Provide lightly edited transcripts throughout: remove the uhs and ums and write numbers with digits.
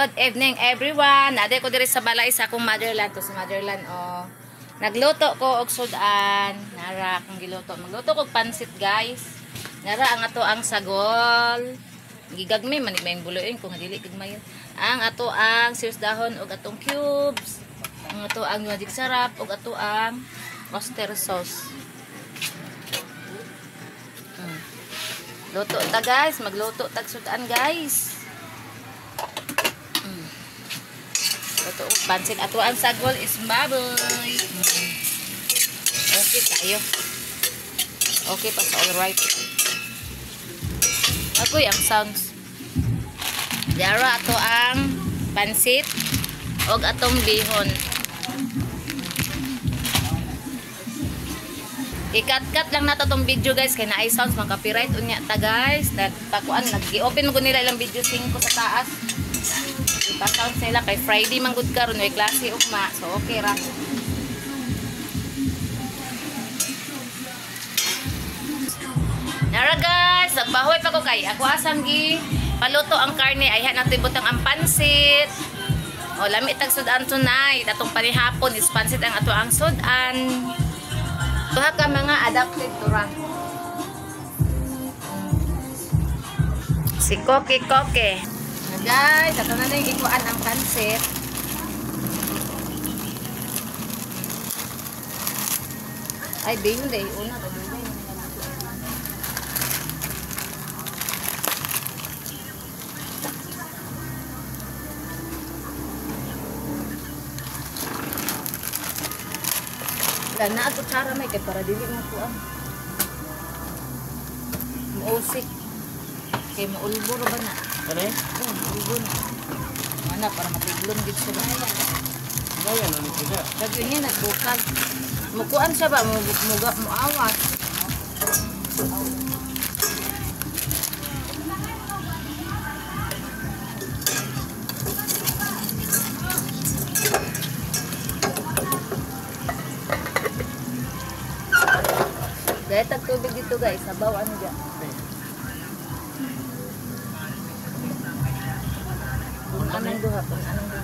Good evening, everyone. Ade ko diri sa balay sa akong motherland to sa motherland, oh. Nagluto ko og sudan. Nara akong giluto. Magluto ko og pansit, guys. Nara ang ato ang sagol. Gigagmay man may buloin kung dili gagmayon. Ang ato ang sirus dahon og atong cubes. Ang ato ang magic sarap og ato ang oyster sauce. Luto ta, guys, magluto tag sudan, guys. Luto og pansit. Ato ang sagol is baboy. Okay tayo. Okay pa sa all right. Agoy ang sounds. Dara ato ang pansit og atong bihon. Ikat-cut lang nato tong video, guys, kay naay sounds mang copyright unya ta, guys. Nagpakuan, nag-open mo nila ilang video 5 sa taas. Ipa-sounds nila kay Friday man gud karon way klase ugma. So okay ra. Nara, guys, nagbahoy pa ko kay ako asang gi paluto ang karne. Ayhan nato ibutang ang pansit. O lami tag sudan tonight. Atong panihapon is pansit ang ato ang sudan. Duha ka mga adapted tura. Si Koke Koke. Na guys, ato na yung ikuan ang pansit. Ay, bihon day una to dugay. Wala na ato tsara may kay para dili mo kuan. Muusik. Kay maulbo ra ba na? Ano? Oh, maulbo na. Ana para matiglon gid siya. Gaya na ni sila. Kag niya nagbukal. Mukuan siya ba muga muawas. Dahil tag tubig dito, guys, sabaw ano dyan. Kung anong duha, kung anong duha.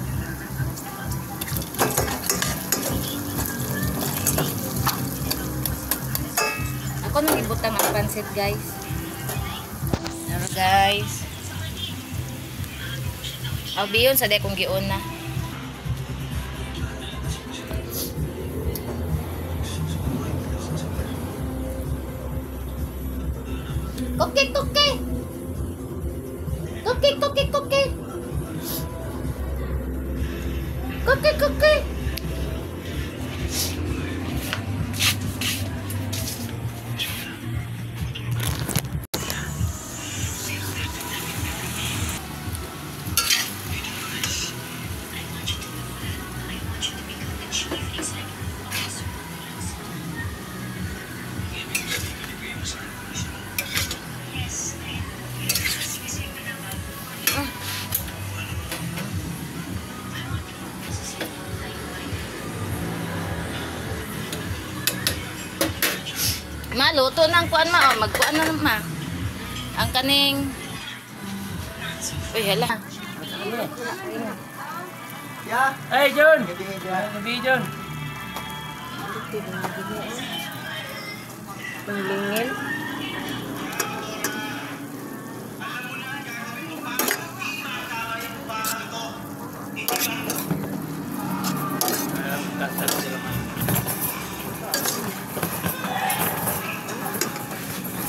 Ako nang ibutang ang pansit, guys. Pero guys, aw biyon sa de kong giuna. Koke koke. Koke koke koke. Koke koke. Ma, luto na ang kuan, ma. O, magkuan na ma. Ang kaning... Uy, hala. Hey, John! Gabi, John! Ang lingil.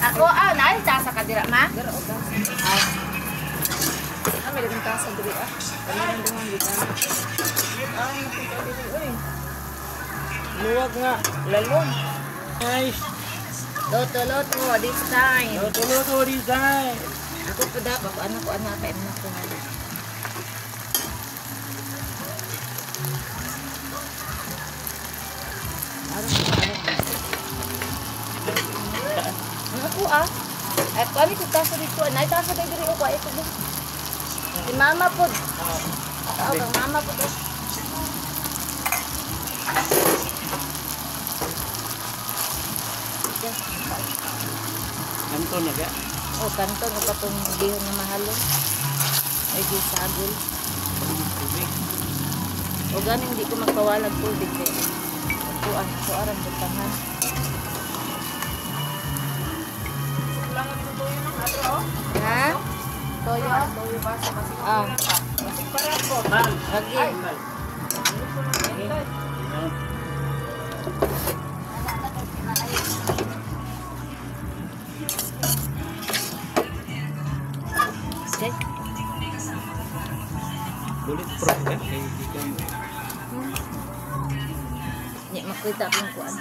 Ako, naay tasa ka dira, ma? Dira o tasa. Ay. Ah, may dagang tasa diri ah. Kami nang gikan. Ah, nakita diri oy. Luwag nga, lalon. Guys, Luto, luto, this time. luto, luto, this time. Ako pa dapat, ako ano ko ano pa na ko. Ako ah. Ay, kami ko tasa dito. Nay tasa diri ko ay ko. Si mama pod. Ako kang mama pod. Kanton na ga. Oh, kanton o katong bihon nga mahalo. Ay di sagol. O ganing di ko magpawalag tubig kay kuan ko aram butangan. Ha? Toyo. Toyo ba sa masing Ah. Masing para ko. Lagi. Okay. Bulletproof ka kay di ka mo. Nya makita akong kuan.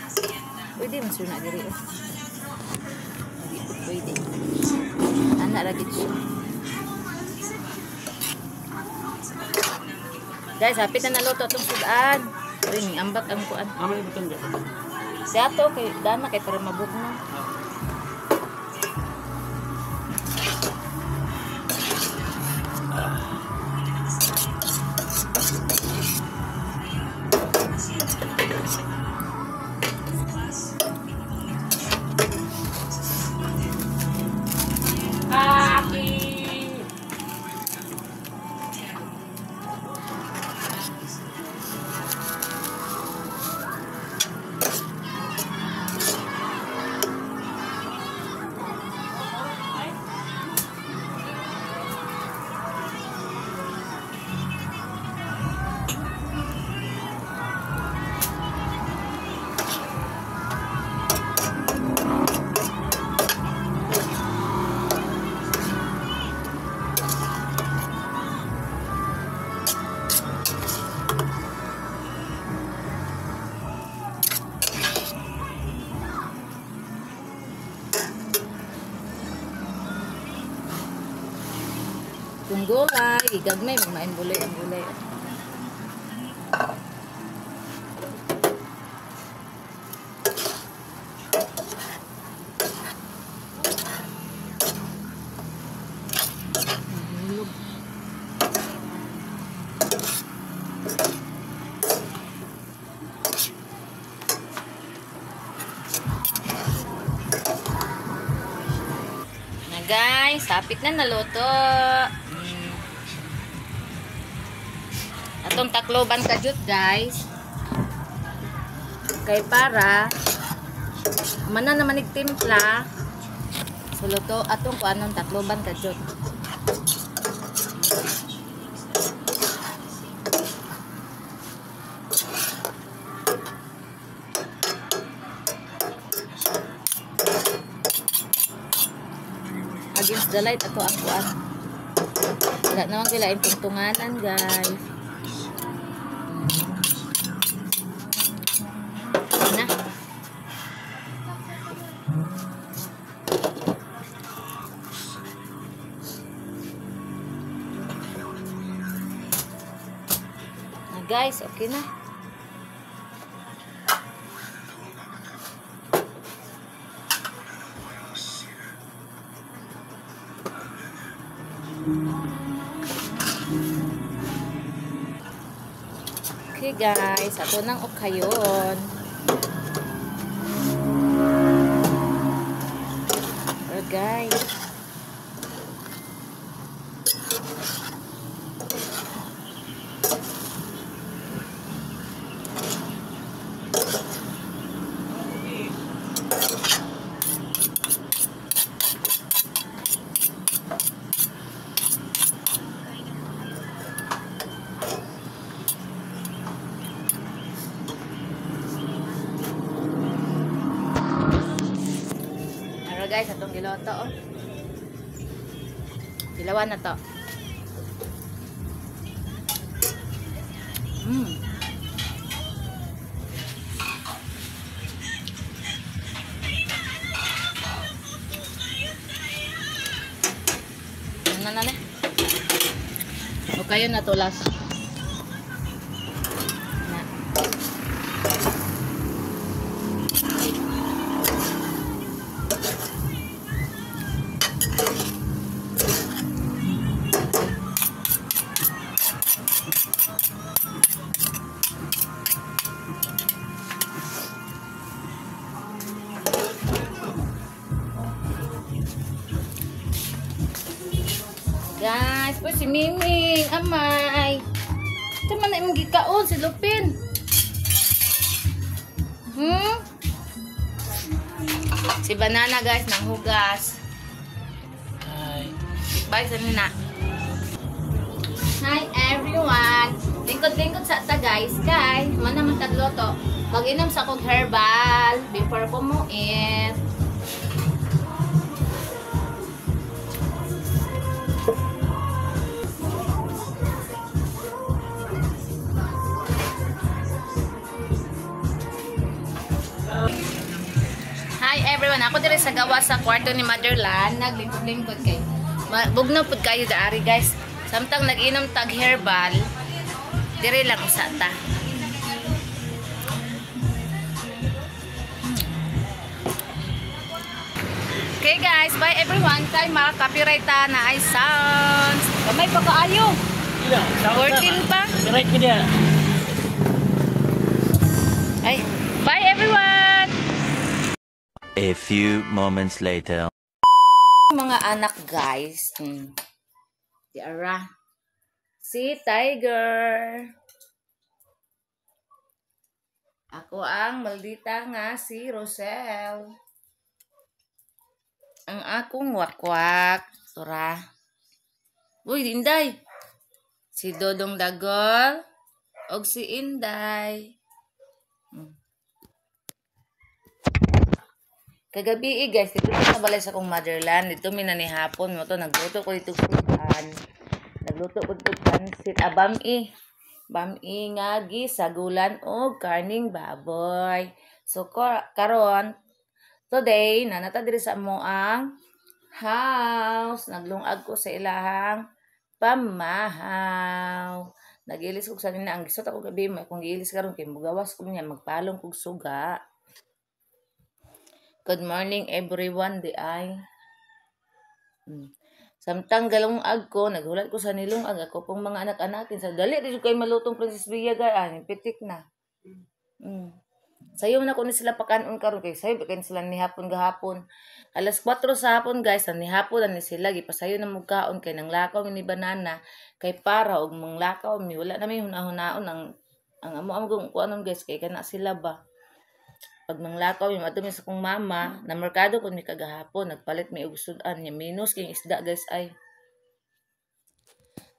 Pwede man sure na diri. Oh. Hindi po pwede. Ana ra gid siya. Guys, hapit na naluto atong sudan. Uy, ning ambak ang kuan. Amo ni butang dyan. Siya to kay dana kay para mabugno. Kung gulay, gagmay, magmain gulay ang gulay. Nahulog. Na guys, hapit na naluto. Atong takloban kajut guys. Kay para mana naman nagtimpla. So luto atong kuanon takloban kajut. Against the light ato ang kuan. Wala naman kailain tungtunganan guys. Na. Na guys, okay na. Okay guys, ato nang okayon. Oh guys. Guys, atong giloto oh. Dilawan na to. Na na na. Okay na to last. Na. Guys, po si Miming, amay. Ito man na imong gikaon si Lupin. Si Banana guys nang hugas. Hi. Bye sa nina. Hi everyone. Lingkod-lingkod sa ta guys kay man naman tagluto. Mag-inom sa kog herbal before ko muit. Hi everyone, ako diri sa gawa sa kwarto ni Motherland, naglingkod-lingkod kay. Bugnaw pud kayo daari guys. Samtang nag-inom tag herbal, diri lang usa ta. Okay guys, bye everyone. Kay maka-copyright ta na ay sounds. Gamay pa kaayo. 14 pa. Right ko niya. Ay, bye everyone. A few moments later. Mga anak guys. Di ara. Si Tiger. Ako ang maldita nga si Rosel. Ang akong wakwak. Tura. Uy, Inday. Si Dodong Dagol. Og si Inday. Kagabi guys, dito sa balay sa akong motherland. Dito mi na ni hapon mo to nagluto ko dito sudan. Nagluto ko dito pansit bami. Bami nga gisagulan og karning baboy. So karon today nanata diri sa amo ang house. Naglungag ko sa ilahang pamahaw. Nagilis ko sa nina ang gisot ako gabi may kung giilis karon kay mugawas ko niya magpalong kog suga. Good morning everyone di ay. Samtang galungag ko, naghulat ko sa nilungag ako pong mga anak-anakin sa dali di kay malutong Princess Bia gay pitik na. Sayo na ko ni sila pakanon karon kay sayo kay sila ni hapon gahapon. Alas 4 sa hapon guys, ni hapon na ni sila gipasayo na mugkaon kay nanglakaw mi ni Banana kay para og manglakaw mi wala na mi hunahunahon ang amo amo kung kuanon guys kay kana sila ba. Pag manglakaw mi adto mi sa kong mama na merkado kun mi kagahapon nagpalit mi og sudan nya minus king isda guys ay.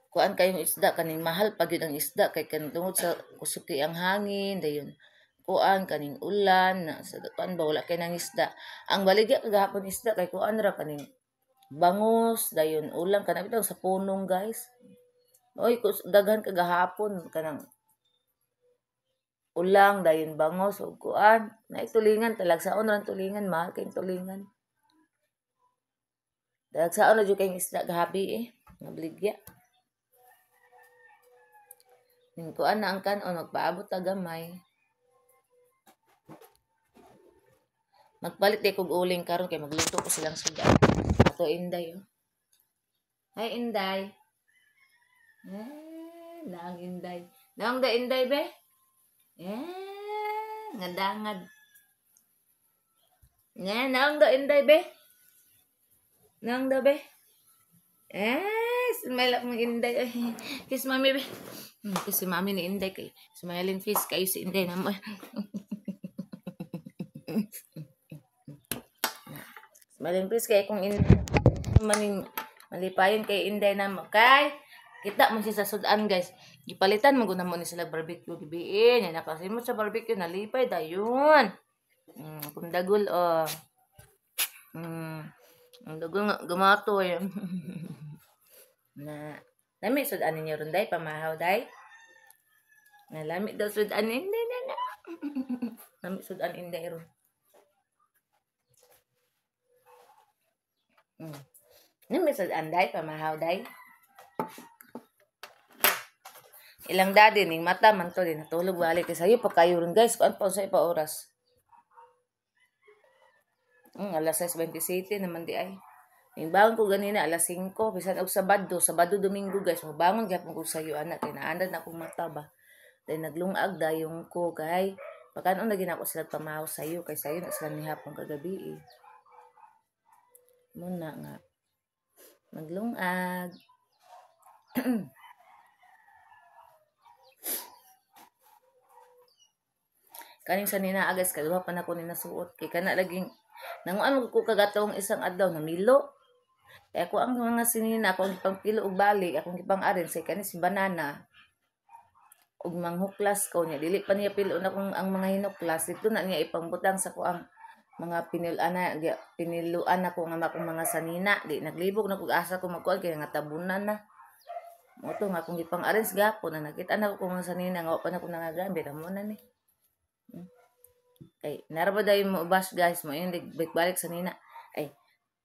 Kuan kayong isda kaning mahal pa gyud ang isda kay kan tungod sa kusuki ang hangin dayon. Kuan kaning ulan na sa kuan ba wala kay nang isda. Ang baligya kagahapon isda kay kuan ra kaning bangus dayon ulang kana bitaw sa punong guys. Oy daghan kagahapon kanang ulang dayon bangos ug kuan na tulingan talagsaon ra tulingan mahal kay tulingan. Talagsaon ra jud kay isda gabi nga baligya. Ning kuan na ang kanon magpaabot ta gamay. Magpalit di kog uling karon kay magluto ko silang sudan. Ato Inday oh. Hi Inday. Naang Inday. Naang da Inday be? Ngadangad. Nga naang da Inday be? Naang da be? Smile up mong Inday. Kiss mami be. Kiss si mami ni Inday kay smiling face kayo si Inday na mo. Smiling face kay kung Inday maning malipayon kay Inday na mo kay kita man siya sa sudan guys. Gipalitan mo guna mo ni sila barbecue gibiin. Yan nakasimot sa barbecue nalipay dayon. Kung dagol oh. Ang dagol nga gumato eh. Na lami sudan ninyo ron day pamahaw day. Na lami daw sudan Inday na na. Lami sudan Inday ron. Lami sudan day pamahaw day. Ilang daddy ning mata man to din natulog balik kay sayo pa kayo ron guys kuan pa unsay pa oras. Alas 6:27 naman di ay. Ning bangon ko ganina alas 5 bisan og Sabado, Sabado Domingo guys mobangon gyapon ko sayo anak kay naanad na akong mata ba. Dahil naglungag dayong ko kay pakanon na ginako sila pamahaw sayo kay sayo na sila nihapon kagabi eh. Muna nga maglungag. Kaning sa nina guys, kaduha pa nako ni nasuot kay kana laging nanguan ko kagatong isang adlaw namilo. Kaya ako ang mga sinina akong gipangpilo og balik, akong gipang-arin sa kani si banana ug manghuklas ko niya. Dili pa niya pilo na kung ang mga hinuklas dito na niya ipangbutang sa ko ang mga piniluan piniluan ako nga akong mga sanina. Di naglibog na kog asa ko magkuan kay nga tabunan na. Mo to nga akong gipang-arin sa gapon na nakita na ko mga sanina nga wa pa na ko nangagamit amo na ni. Ay naraba dayon mo bash guys mo yun balik sanina. Ay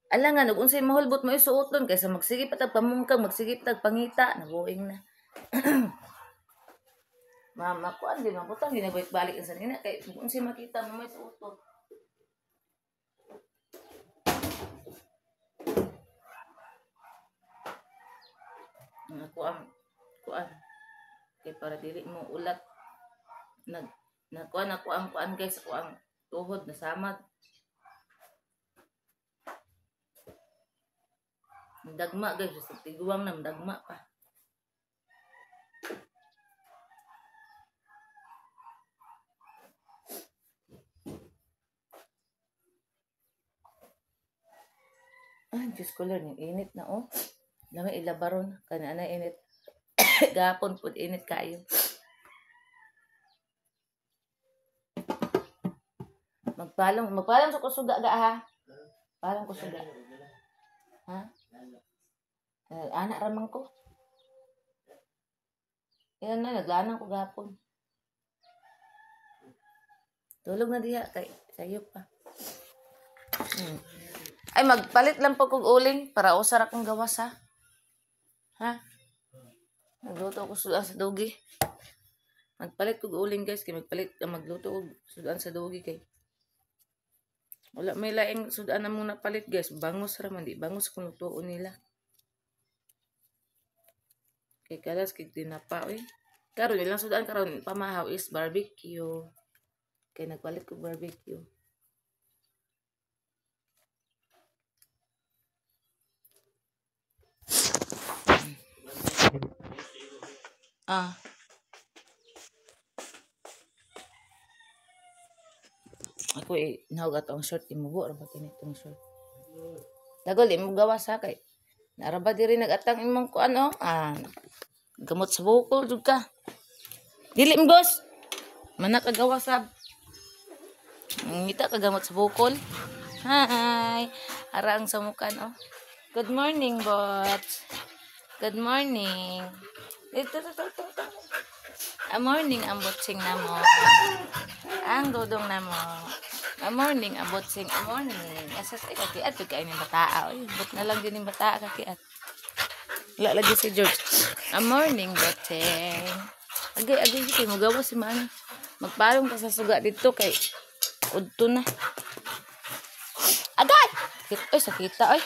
ala nga ug unsay mahulbot mo isuoton kaysa magsige pa tag pamungkang, magsige pa tag pangita, nabuing na. Mama kuan di mabutang ginabalik-balik ang sanina kay unsay makita mo may suoton. Ang ako ang kuan kay para dili mo ulat nag nakuan ako ang kuan guys, ako ang tuhod nasamad. Dagma guys, sa tiguang na dagma pa. Ay, Diyos ko Lord, init na oh. Lami ilabaron kana na init. Gapon pud init kayo. Magpalong, magpalong sa kusuga ga ha. Palong kusuga. Ha? Anak ramang ko. Yan na naglanang ko gapon. Tulog na diha kay sayo pa. Ay magpalit lang po kog uling para usar akong gawas ha. Ha? Nagluto ko sudan sa dugi. Magpalit kog uling guys kay magpalit magluto og sudan sa dugi kay wala may laing sudan na muna palit guys. Bangos ra man di bangos kung lutuon nila. Kay kalas kay tinapa oy. Karon ilang sudan karon pamahaw is barbecue. Kay nagpalit ko barbecue. Ah. Ako eh, nahog ato ang short, imubo, ra ba kini itong short? Dagol, imong gawas ha, kay naraba diri nag-atang imong kuan oh. Ah, gamot sa bukol, jud ka. Dili mgos! Mana ka gawas sab. Ngita ka gamot sa bukol. Hi! Ara ang samukan oh. Good morning, bots. Good morning. Ito, ito, ito, ito. A morning ang botsing na mo. Ang dudong na mo. A morning ang botsing. A morning. Asas ay kakiat. Pagkain yung bataa. Oy, bot na lang din yung bataa kakiat. Wala lagi si George. A morning botsing. Agay, agay. Kay mugawa si Manny. Magparong ka sa suga dito kay udto na. Agay! Ay, sakita ay.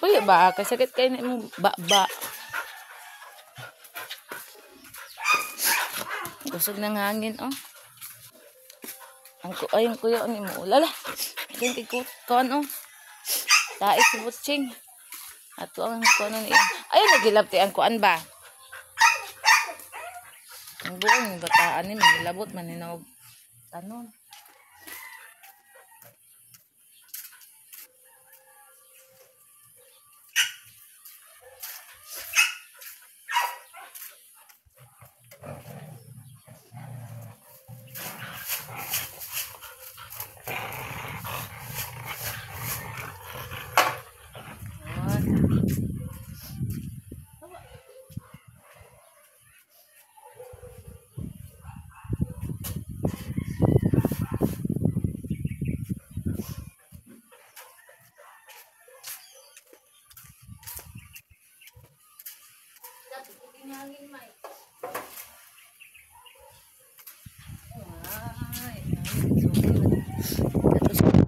Uy, ba? Kasakit kayo na imong ba-ba. Kusog ng hangin, oh. Ang ay, ang kuya, ang imo. Lala. Kaya kay kuan, oh. Tais si Butching. Ato ang kuan ni. Ay, nagilabti ang kuan ba? Ang buong bataan ni mangilabot man ni naog tanon.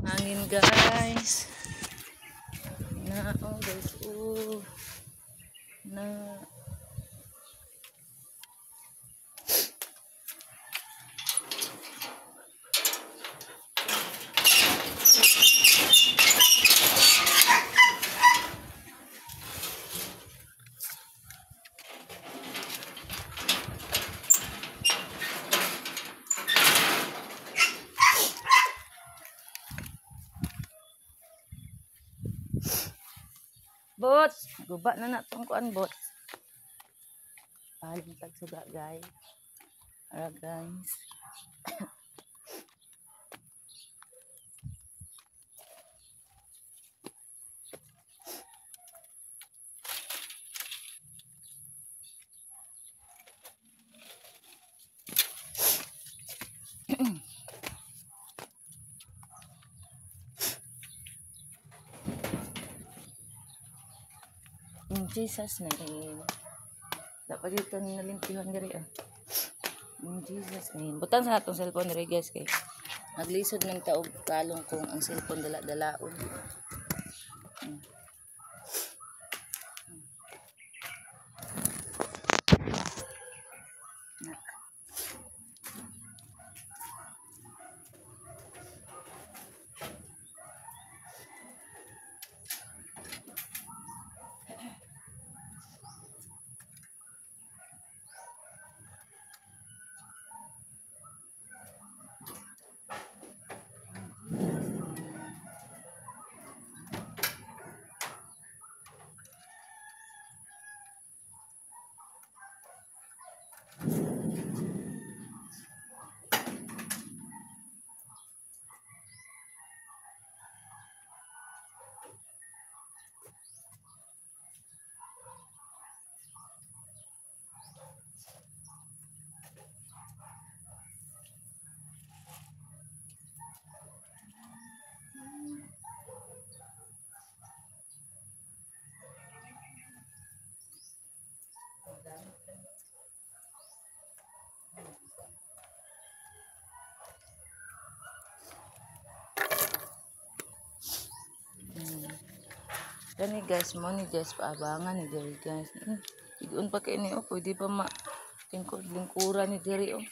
Hangin guys. Na oh guys, oh. Na Bot, guba na na tong kuan, bot. Pahalin tagsuga, guys. Ara, guys. In Jesus name. Dapat dito nalimpihan diri ah. In Jesus name. Butang sa atong cellphone diri, guys, kay naglisod man ta og kalong kung ang cellphone dala-dalaon. Na. Kani guys, mo ni guys, paabangan ni diri guys. Igon pa kay ni oh, pwede pa ma tingkod lingkuran ni diri oh.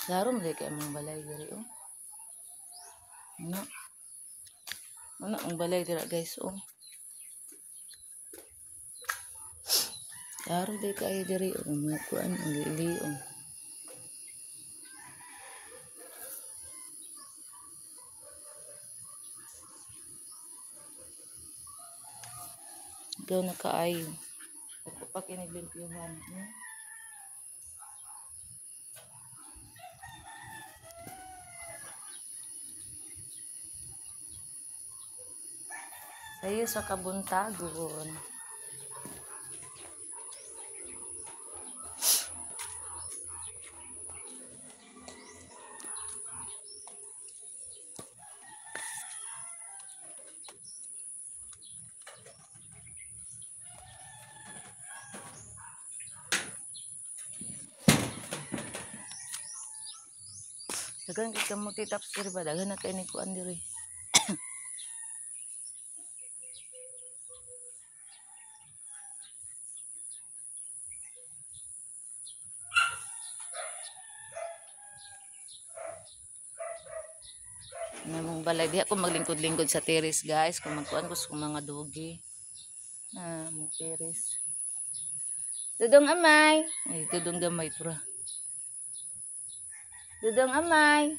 Klaro mo kay among balay diri oh. Ano? Ano ang balay dira guys oh. Klaro di kayo diri oh, mga kuan ang lili oh. Ikaw na kaayo. Ako pa kiniglimpyuhan. Sayo sa kabuntagon. Daghan kay kamuti taps diri ba, daghan na kay ni kuan diri. Namong balay diha ko maglingkod-lingkod sa terrace guys, kung magkuan ko sa mga dogi. Ah, mo terrace. Dudong amay. Ay, dudong gamay tura. Dudong amay.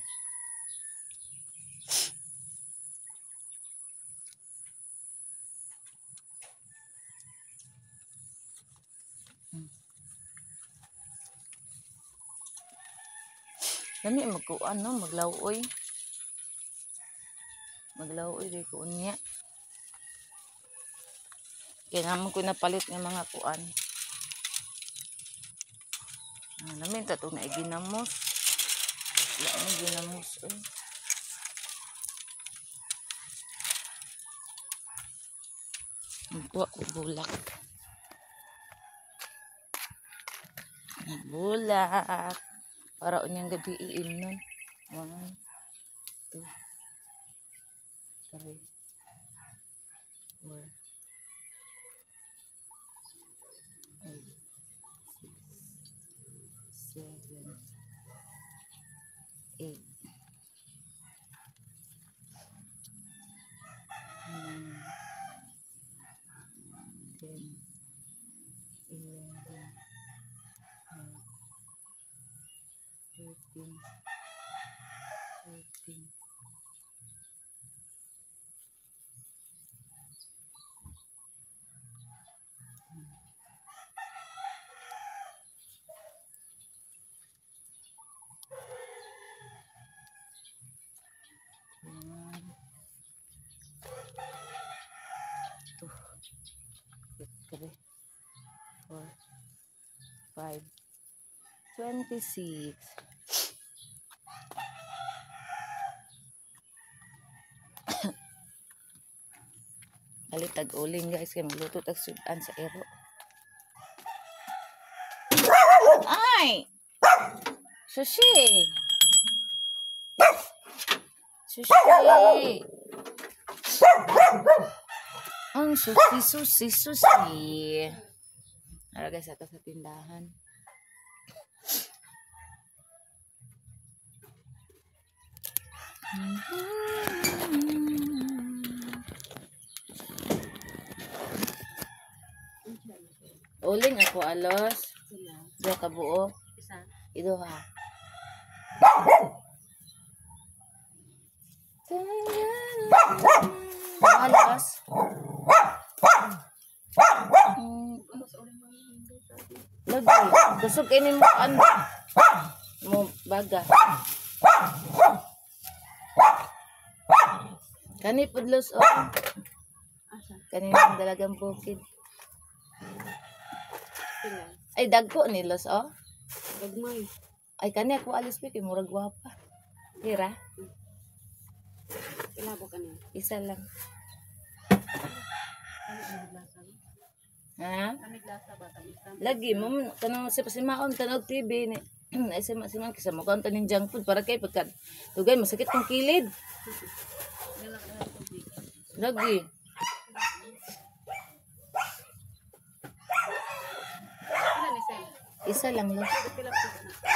Lami magkuan no, maglawoy. Maglawoy di ko unya. Kaya naman ko napalit ng mga kuan. Ah, namin tato na iginamos. Wala na ginamos eh. Magkuha ko bulak. Bulak. Para unyang gabi iimnon. 1, 2, 3, 4, 5, 6, 7, 8, 9, 10, 11, 12, 13, 14, 26. Palit tag uling guys kay magluto tag sudan sa ero. Ay! Sushi! Sushi! Ang sushi, sushi, sushi. Ara guys, ato sa tindahan. Uling ako alos. Duha ka buo. Isa. Iduha. Alos. Lagi. Kusog ini mo ano. Mo baga. Kani pudlos oh. Kani ang dalagang bukid. Ay dagko ni los oh. Gagmay. Ay kani ako alis pa kay murag gwapa. Tira. Pila ko kanin. Isa lang. Ha? Lagi mo kanang sa pasimaon tanog TV ni ay sa masiman kaysa mo kaon taning junk food para kay pagka dugay masakit kong kilid. Lagi. Isa lang lo.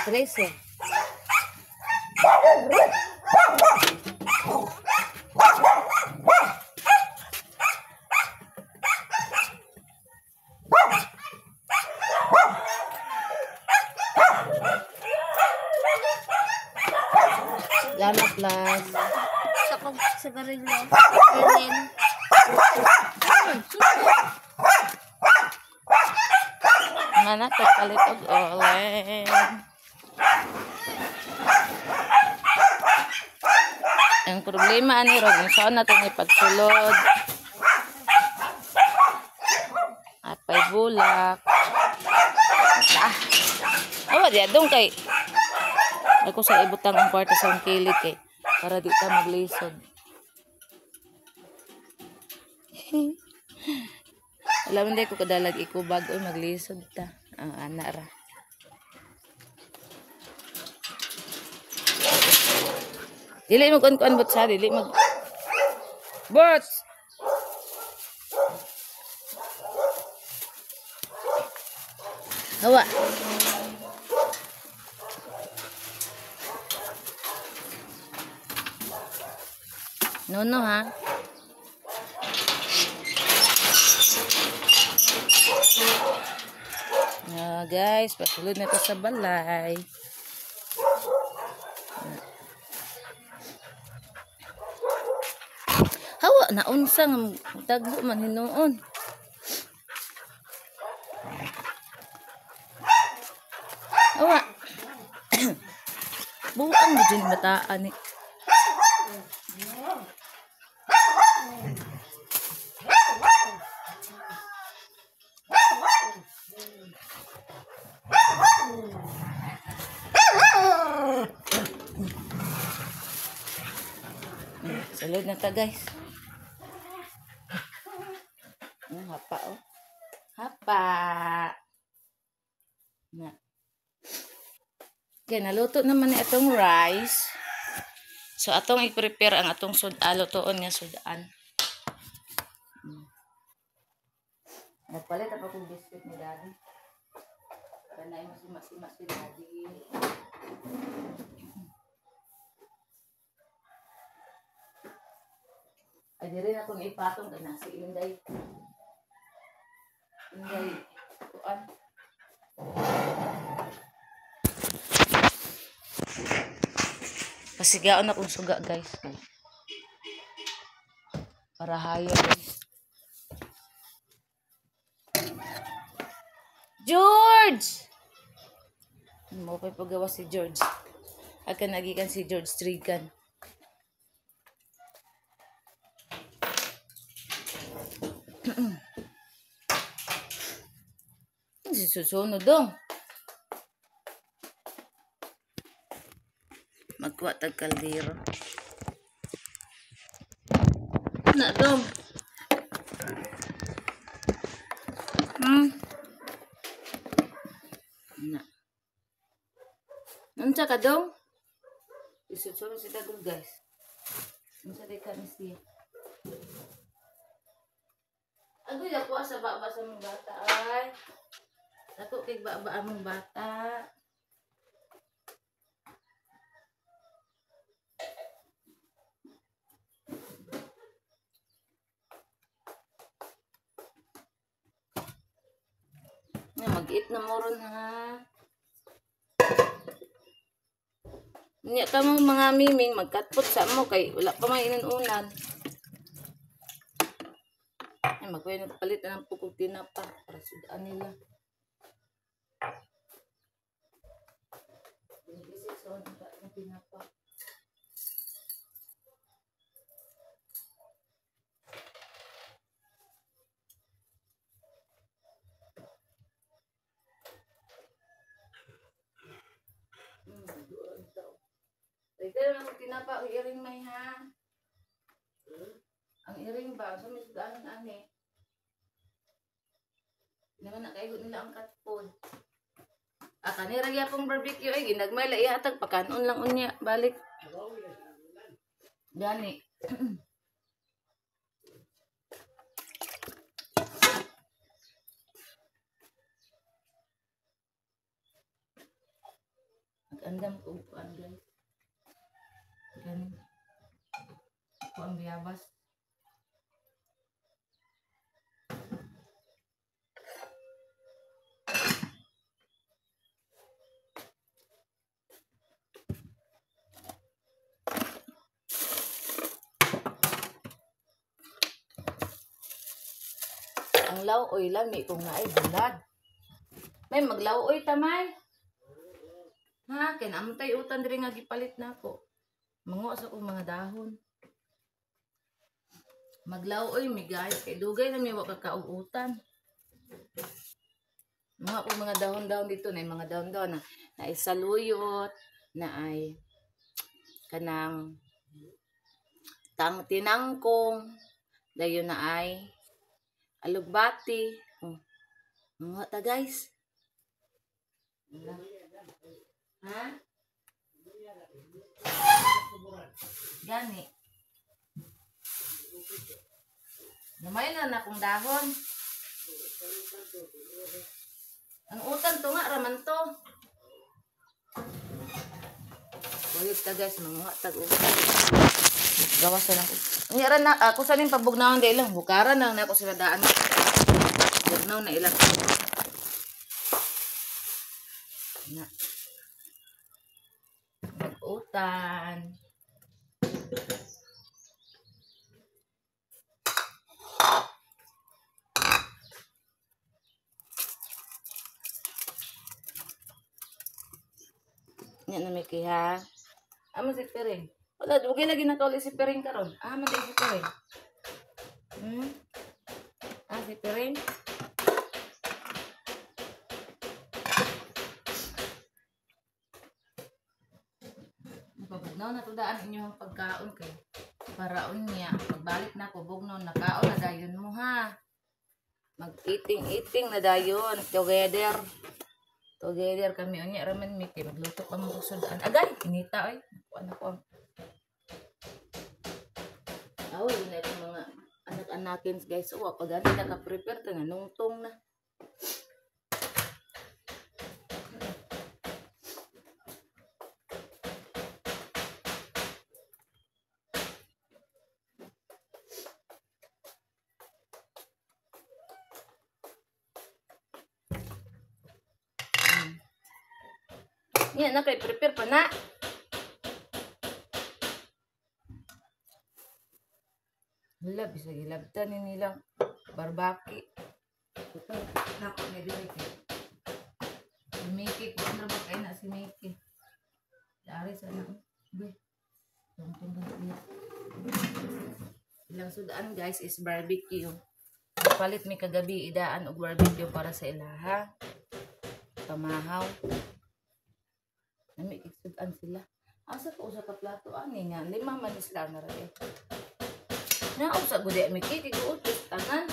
13. Lama plus. Sa kong sigarilyo. Ganyan. Nga na, kapalit og uling. Ang problema ani ron, saan natin ipagsulod? Apay bulak. Ah. Awa diya dong kay ako sa ibutang ang kwarta sa akong kilid kay para di ta maglisod. Alam hindi ko kadalag ikubag oy maglisod ta. Ang ana ra. Dili mo kuan-kuan bot sa dili mag Bots. Hawa. No no ha. Ah, guys, pasulod na to sa balay. Hawa na unsa nga tagbo man hinuon. Hawa. Buang gid mataan ni. Sulod na ta guys. Hapa oh. Hapa. Na. Okay, naluto naman ni atong rice. So atong i-prepare ang atong sudan, lutoon nga sudan. Nagpalit ako kong biscuit ni Daddy. Para na masima-sima si Daddy. Ay, di rin akong ipatong kay nasi Inday. Inday, kuan. Pasigaon akong suga, guys. Para hayo, guys. George! Mo pa'y pagawa si George. Akan nagikan si George Trigan. Si susunod dong. Kuha tag kaldero. Na dong. Na. Unsa ka dong? Isutsulo si Dagol guys. Unsa di ka ni siya? Agoy ako sa baba sa mong bata ay. Dako kay baba among bata. Mag-eat na mo ron ha. Nya ka mo mga miming magkatpot sa mo kay wala pa may inunan. Ay magkuya nagpalit na ng pukog tinapa para sudan nila. Isip sa ng tinapa. Ito lang tinapa ang iring may ha. Ang iring ba? So may sudahan ani. Naman nakaigot nila ang katpon. Ah, kanira gyapong barbecue ay ginagmay la ihatag pakanon lang unya balik. Gani. Nag-andam ko upuan guys. Gani. Kuang biyabas. Ang law-oy lami kung naay bulad. May maglaw-oy tamay. Ha, kay naamtay utan diri nga gipalit nako. Manguha sa kong mga dahon. Maglaw-oy mi guys, kay dugay na mi wa kakaog utan. Mga kong mga dahon-dahon dito na mga dahon-dahon na naay saluyot, na ay kanang tang tinangkong, dayon na ay alugbati. Oh. Manguha ta guys. Ha? Gani. Gamay na na akong dahon. Ang utan to nga, raman to. Kuyog ta guys, manguha tag utan. Gawas na lang. Ang na, ako sa ning pabugnawan di ilang. Bukaran na ako sila daan. Bugnaw na ilang. Na. Mag-utan. Yan na Miki ha. Amo si Piring. Wala, wag lagi nakauli si Piring karon. Ah, man si Piring. Ah, si Piring. Pabugnaw na to daan inyong pagkaon kay paraon niya. Pagbalik na ko bugnaw na kaon na dayon mo ha. Mag-eating-eating na dayon together. Together kami unya raman mi kay magluto pa mo sudan. Agay, inita oy. Kuan ako. Aw, na itong mga anak-anakin guys. Oh, pag gani naka-prepare ta na nungtong na. Yan na kay prepare pa na. Hala, bisag gilabtan ni nilang barbaki. Ito, nako ni diri kay. Si Mickey, kuan ra ba kay na si Mickey? Dari sa na. Uy. Tungtong niya. Ilang sudaan guys is barbecue. Palit mi kagabi idaan og barbecue para sa ilaha. Pamahaw. Nami kig sudan sila. Asa ko usa ka plato ani nga 5 man isla na ra eh. Nausa gud di mi kay guot tanan.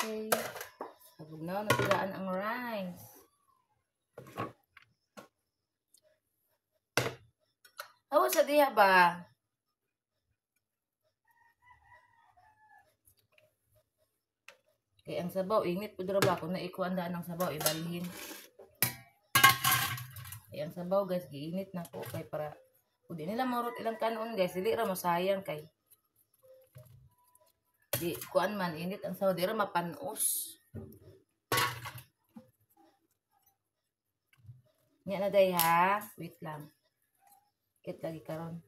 Okay. Sabog na, natulaan ang rice. Awa sa diha ba? Kay ang sabaw, init po dira ba? Kung naikuan daan ang sabaw, ibalhin. Kay ang sabaw guys, giinit na po. Kay para, kung di nila maurot ilang kanon guys, dili ra masayang kay. Di kuan man init ang sabaw, di ra mapanos. Nya na day ha, wait lang. Kit lagi karon.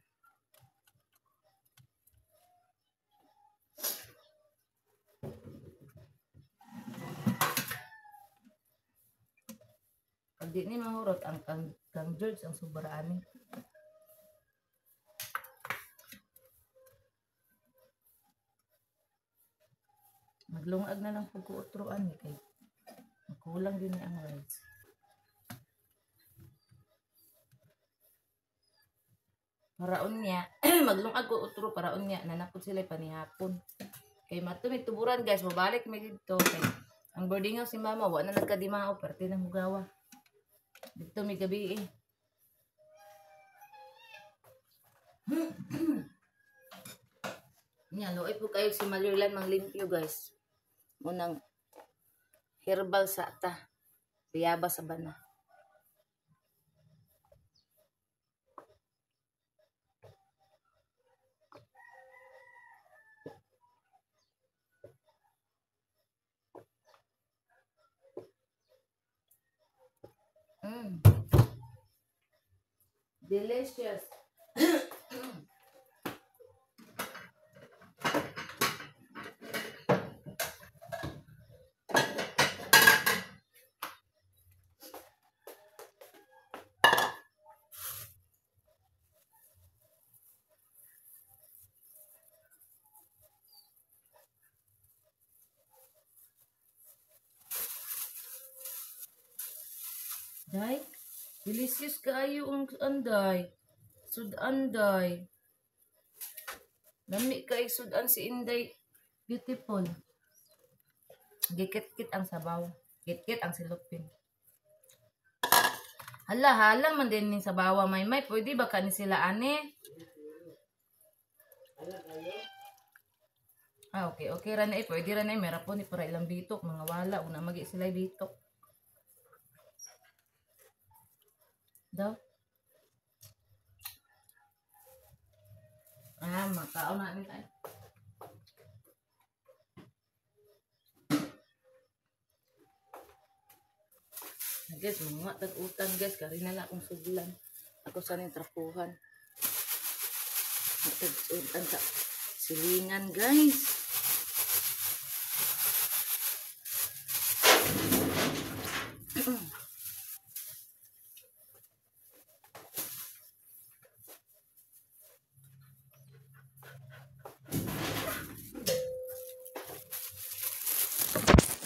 Pag di ni mahurot ang kang George ang sobra ani. Maglungag na lang pag kuutroan eh, kay makulang din ang rice. Paraon niya, maglungag ko utro paraon niya, nanapod sila panihapon. Kay mato may tuburan guys, mabalik may dito. Kay ang boarding house si mama, wa na nagkadimao, parte ng hugawa. Dito may gabi eh. Nya, luoy po kayo si Malirlan manglimpyo guys. Unang herbal sa ta. Biyaba sa bana. Delicious. Day, delicious kaayo ang anday. Sudan day. Lami kay sudan si Inday. Beautiful. Gikit-kit ang sabaw. Gikit ang silupin. Hala, halang man din ning sabawa may. Pwede ba ka ni sila ane? Ah, okay. Okay ra na eh. Pwede ra na eh. Meron po ni para ilang bitok. Mga wala. Una magi sila bitok. Daw. Ah, makaon na ni tayo. Guys, mga tag-utan guys, kari na lang akong sudlan. Ako sa ning trapuhan. Tag-utan sa silingan guys.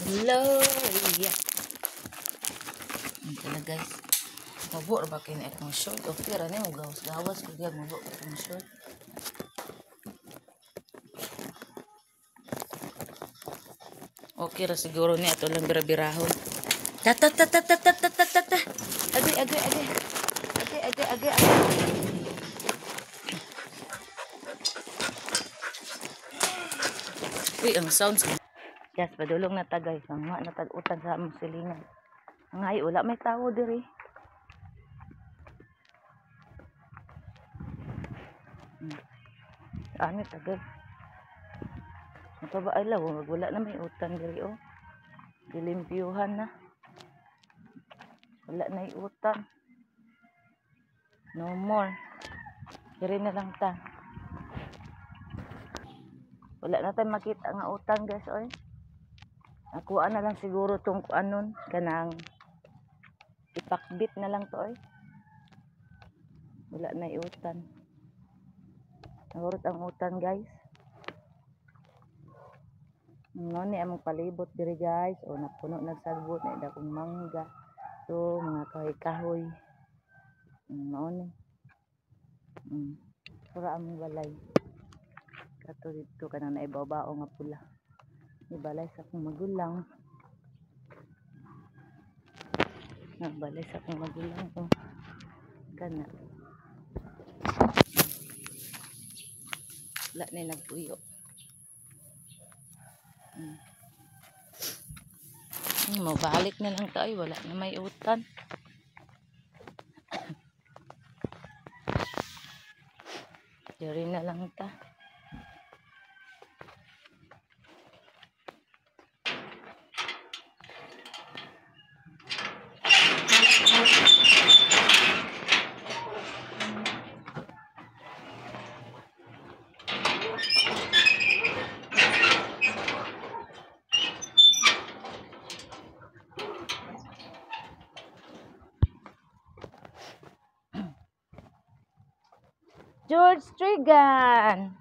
Hello, yeah. Ito na guys. Mabo ra ba kay na akong short? Okay ra ni mo gawas-gawas ko gyud mabo akong short. Okay ra siguro ni ato lang bira-birahon. Ta ta ta ta ta ta ta ta ta. Agay agay agay. Agay agay agay agay. Uy, ang sounds. Yes, padulong na ta guys. Mga natag-utan sa among silingan. Ngay, wala may tao diri. Ano tagal? Ito ba ay law, wala na may utan diri oh. Gilimpyuhan na. Wala na utang. No more. Diri na lang ta. Wala na tayo makita nga utang guys oy. Nakuha na lang siguro tong kuanon kanang ipakbit na lang to oy. Wala na iutan. Nahurot ang utan guys. Mo ni among palibot diri guys. O napuno nagsagbot na dakong mangga. To mga kahoy-kahoy. Mao ni. Pura among balay. Kato didto kanang naibabao nga pula. Ni balay sa akong magulang. Balay sa akong magulang oh. Kana. Wala na nagpuyo. Mabalik na lang tayo. Wala na may utan. Diri na lang ta. George Trigan.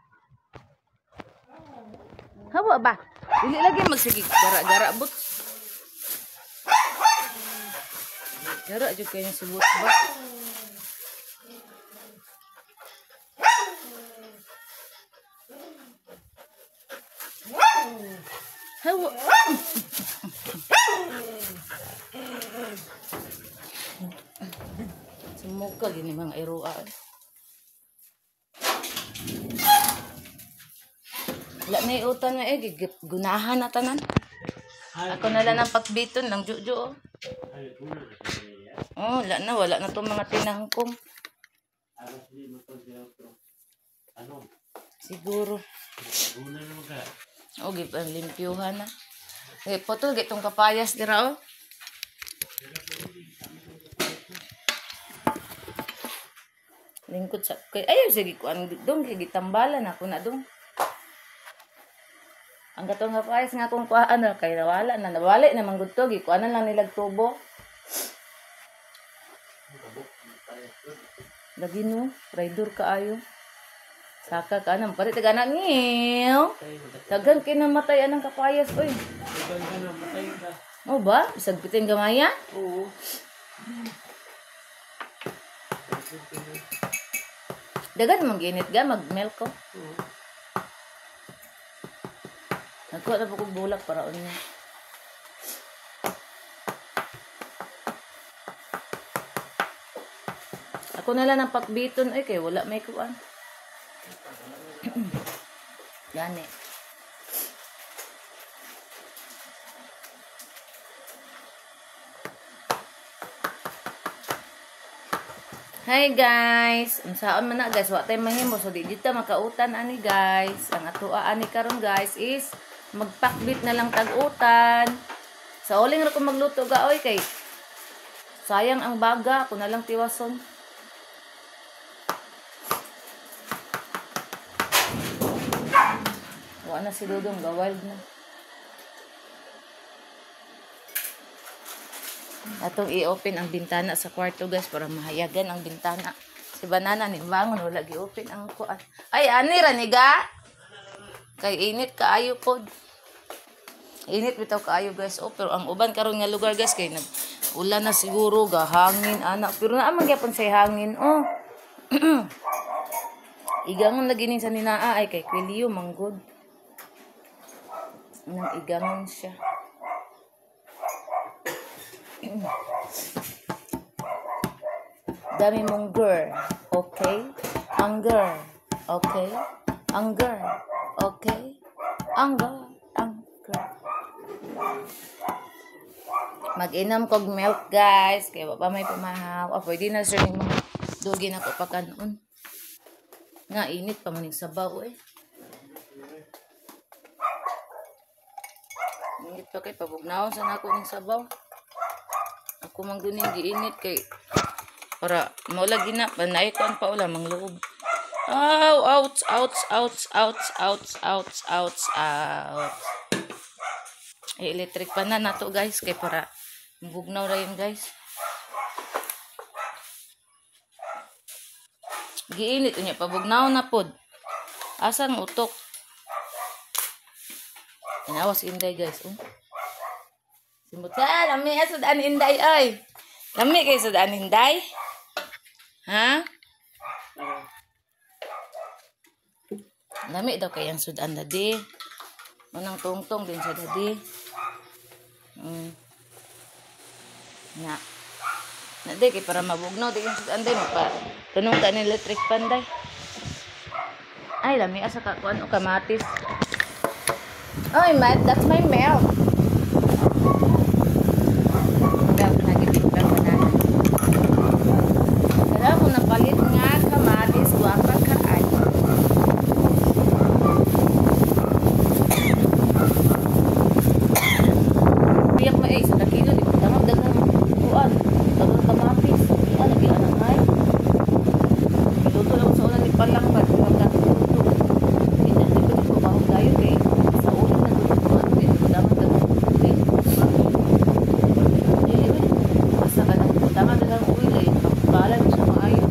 Hawa ba? Dili lagi magsige gara-gara but. Gara jud kayo si but ba? Hawa. Sumuka gini mga iroa. Wala na iutan na eh, gunahan na tanan. Ako na lang ang pagbiton lang, Jojo. Oh, wala na itong mga tinangkong. Siguro. Oh, limpyuhan na. Eh, putol, gitong kapayas dira oh. Lingkod sa, kay, ayaw, sige, kuan, dong, gitambalan ako na dong. Ang katong kapayas nga akong kuhaan na kay nawala na nawali na manggod to gikuanan lang nilag tubo. Lagi no, rider kaayo. Saka ka nang palit taga na ngiw. Daghan kay namatay anang kapayas oy. Daghan ka namatay ka. O ba? Bisag bitin gamaya? Oo. Daghan man ginit ga mag-milk ko. Oo. Nagkuha na po kong bulak para niya. Ako na lang ang pakbiton. Ay, kay wala may kuan. Gani. Hi guys! Unsaon man na guys, wa tay mahimo so di jud ta makautan ani guys. Ang atoa ani karon guys is magpakbit na lang tag-utan. Sa uling ra ko magluto ga oy kay sayang ang baga, ako na lang tiwason. Wa na si Dudong, ga wild na. Atong i-open ang bintana sa kwarto guys para mahayagan ang bintana. Si Banana ni bangon wala gi-open ang kuan. Ay ani ra ni ga. Kay init kaayo pod. Init bitaw kaayo guys. Oh, pero ang uban karon nga lugar guys kay nag ulan na siguro ga hangin ana. Pero naa man gyapon say hangin oh. Igangon lagi ning sa ninaa ay kay Quilio manggod. Nang igangon siya. Dami mong girl, okay? Ang girl, okay? Ang girl, okay? Ang girl, ang girl. Mag-inom kog milk guys. Kaya pa may pamahaw. Ah, pwede na sir nimo. Dugi na ko pagkanon. Nga init pa maning sabaw eh. Init pa kay pabugnaon sa nako ning sabaw. Ako man guning giinit kay para maula gina panay kuan pa ula mangloob. Ow, ouch, ouch, ouch, ouch, ouch, ouch, ouch, ouch. Ay, electric pa na nato guys kay para bugnaw ra yun guys. Giinit unya pabugnaw na pod. Asang utok? Inawas Inday guys oh. Simot ka, lami sudan Inday ay. Lami kay sudan Inday. Ha? Lami daw kay ang sudan dadi. Unang tungtong din sa dadi. Na. Na di kay para mabugnaw di kay sudan day mapa. Tanong ta ni electric pan day. Ay lami asa ka kuan o kamatis. Oy, Matt, that's my milk. Milk na gibigyan ko na. Pero kung napalit nga kamatis, guwapa ka ay. Biyak mo eh, sa kilo, di ba? Damag dagang kuan, dagang kamatis. Iya, lagi anang ay. Luto lang sa una ni palang ba? Magkatuto. Hindi na, di ba di ko bahog tayo kay sa una na luto. Damag dagang uwi. Dili, uy. Basta ka lang. Damag dagang uwi. Ay, kapalan siya maayo.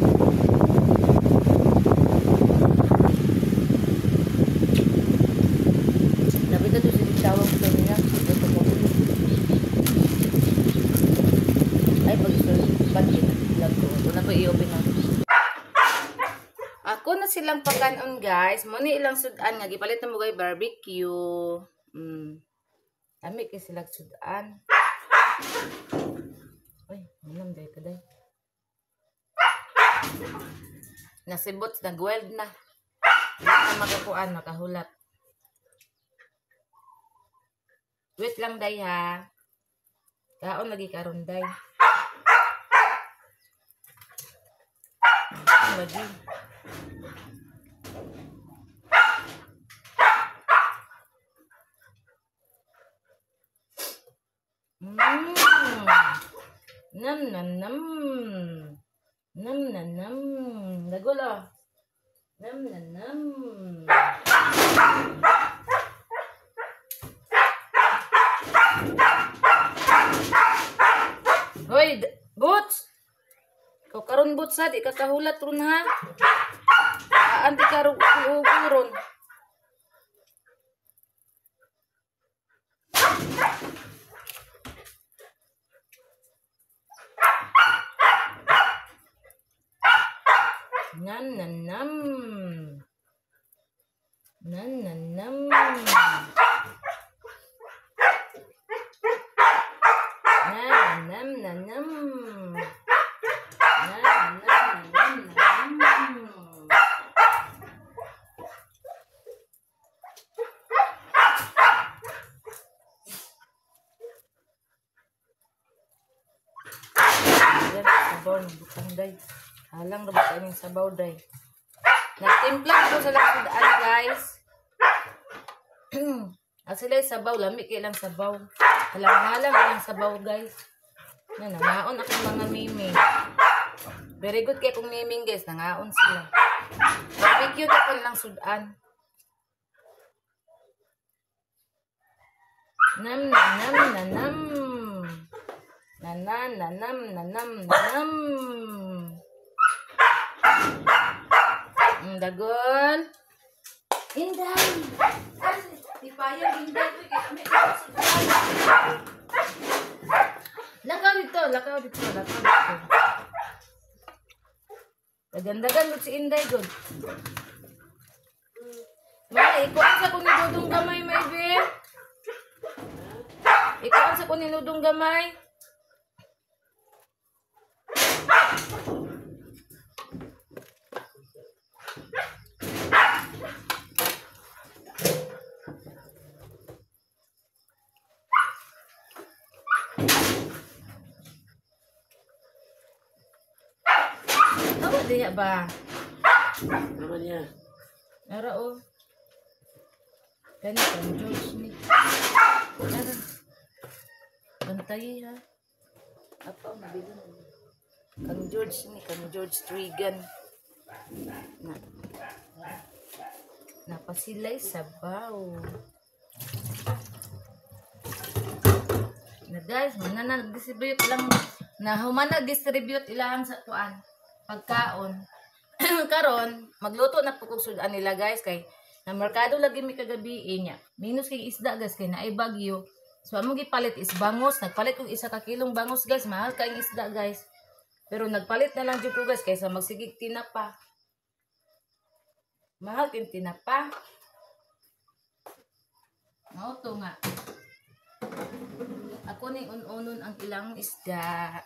Dapat ito si tawag ko niya. Ito ko. Ay, pag-vlog ko. Una pa i-open na. Ako na silang pagkanon guys. Muna ilang sudan nga. Gipalit na mo kay barbecue. Lami kay silang sudan. Uy, manam day ka day. Nasibot, nag-weld na. Hindi na makakuan, makahulat. Wait lang day ha. Kaon lagi karon day. Lagi. Nam nam nam. Nam nam nam. Dagulo. Nam nam nam. Hoy, Boots. Ikaw karon Boots ha, di ka kahulat ron ha. Anti ka ron. Nam nam nam. Nam nam nam. Nam nam nam nam. Nam nam nam nam. Sabaw ng butang day. Halang na ba yung sabaw day. Nagtimpla ko sa lakudaan guys. Ang sila yung sabaw, lami kay lang sabaw. Halang-halang ilang sabaw guys. Na, nangaon akong mga miming. Very good kay kong miming guys, nangaon sila. Barbecue ka pa lang sudan. Nam nam nam nam nam. Na na na nam na nam na nam. Dagol. Inday. Di payag Inday. Lakaw dito, lakaw dito, lakaw dito. Dagandagan mo si Inday gud. May ikuan sa kung niludong gamay may be. Ikuan sa kung niludong gamay. diha ba? Naman niya. Nara oh. Kani kang George ni. Nara. Bantay ha. Apo mabilin. Kang George ni, kang George Trigan. Na. Napasilay sabaw. Na guys, mana na nag-distribute lang na human nag-distribute ilahang sa kuan pagkaon. Karon, magluto na po kog sudan nila guys kay na merkado lagi mi kagabi niya. Minus kay isda guys kay naay bagyo. So among gipalit is bangos, nagpalit og isa ka kilong bangos guys, mahal kay isda guys. Pero nagpalit na lang jud ko guys kaysa magsigig tinapa. Mahal kin tinapa. Mao to nga. Ako ning un-unon ang ilang isda.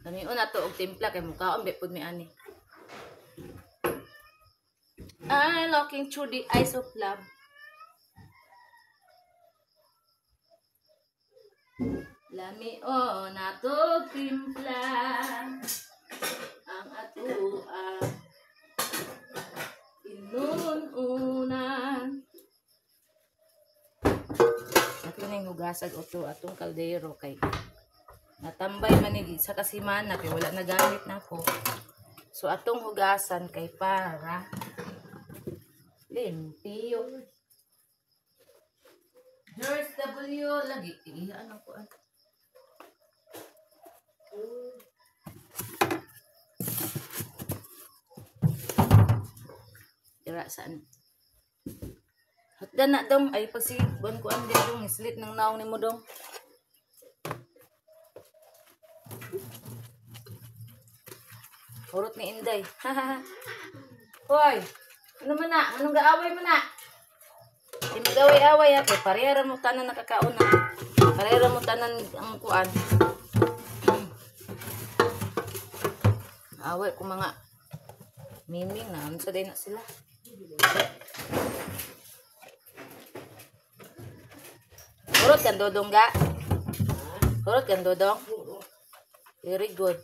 Kami una to og timpla kay mukaon be pud mi ani. I looking through the eyes of love. Lami o na to timpla ang atua inun-unan. Ato ning hugasag uto atong kaldero kay natambay man ni sa kasimana kay wala nagamit nako. So atong hugasan kay para limpyo. George W lagi iihaan ako ah. Dira saan? Hotdan na dong ay pagsigbuan ko ang dong islit ng naong nimo dong. Hurot ni Inday. Hoy, ano man na? Anong gaaway mo na? Di mag-away-away ha, kay pareha ra mo tanan nakakaon na. Pareha ra mo tanan ang kuan. Away ko mga miming na unsa day na sila. Hurot kan dodong ga? Hurot kan dodong? Very good.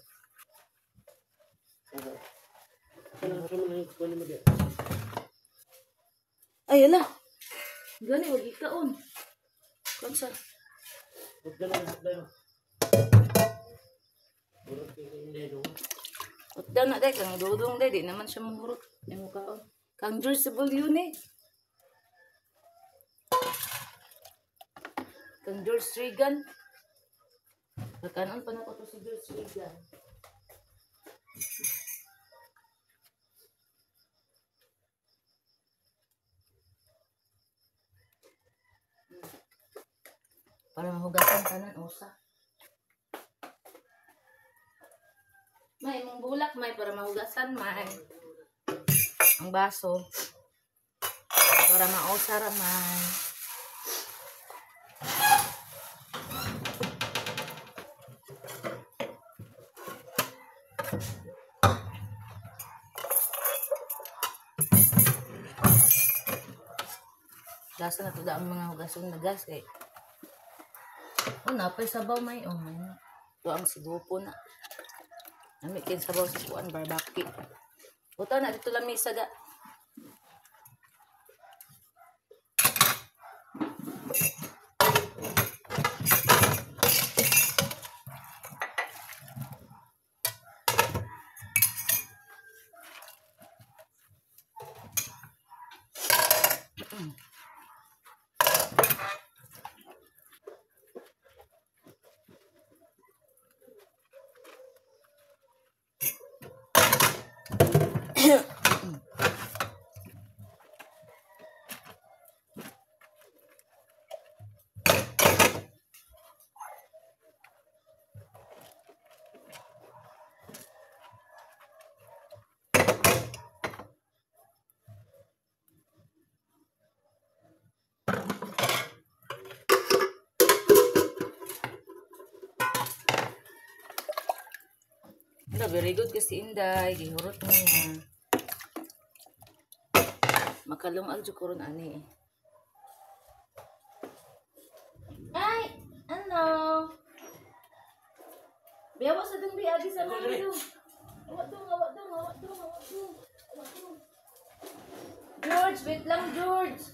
Ay, ala. Gani, wag ikaon. Kansa. Utdan na day, kang dudong day, di naman siya mahurot. Ay mo kaon. Kang George W ni. Kang George Reagan. Pagkanon pa na ko to si George Reagan. Para mahugasan tanan usa. May mong bulak may para mahugasan may. Ang baso para mausa ra may. Gasa na to da ang mga hugason na gas kay. Oh, napay sabaw may oh may. Ito ang sigupo na. Nami kin sabaw sa kuan barbecue. Buta na dito lamisa ga. Very good kasi Inday, gihurot niya. Makalungag jud karon ani. Ay, ano? Bayawa sa dong biagi sa mami dong. Awa dong, awa dong, awa dong, awa dong. Awa dong. George, wait lang George.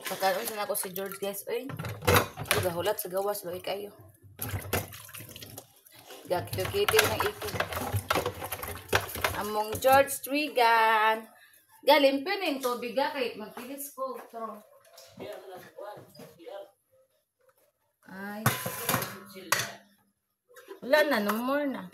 Pagkaroon sana ako si George guys, oy. Gahulat sa gawas, loy kayo. Gakikiti ng ikog. Among George Trigan. Galimpyo na yung tubig ga kay magpilis ko. Tro. Ay. Wala na, no more na.